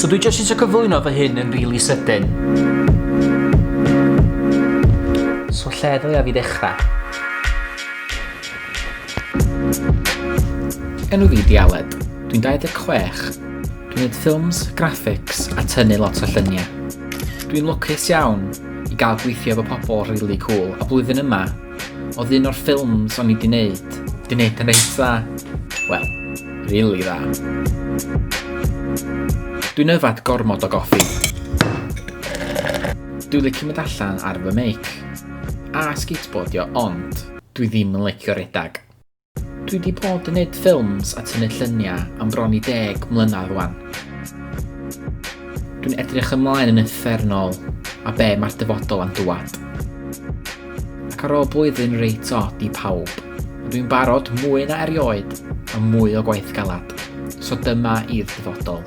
So dwi jyst eisiau cyflwyno fy hyn yn rili sydyn. So lle ddylia fi ddechrau? Enw fi 'di Aled. Dwi'n 26. Dwi'n neud ffilms, graphics a tynnu lot o lluniau. Dwi'n lwcus iawn i gael gweithio efo pobl rili cŵl a blwyddyn yma oedd un o'r ffilms o'n i 'di neud 'di neud yn reit dda. Wel, rili dda. Dwi'n yfad gormod o goffi. Dwi'n licio mynd allan ar fy meic a skateboardio ond dwi ddim yn licio redag. Dwi 'di bod yn neud ffilms a tynnu llunia am bron i deg mlynadd wan. Dwi'n edrych ymlaen yn uffernol a be mae'r dyfodol am dwad. Ac ar ôl blwyddyn reit od i pawb, dwi'n barod mwy na erioed am mwy o gwaith galad. So dyma i'r dyfodol.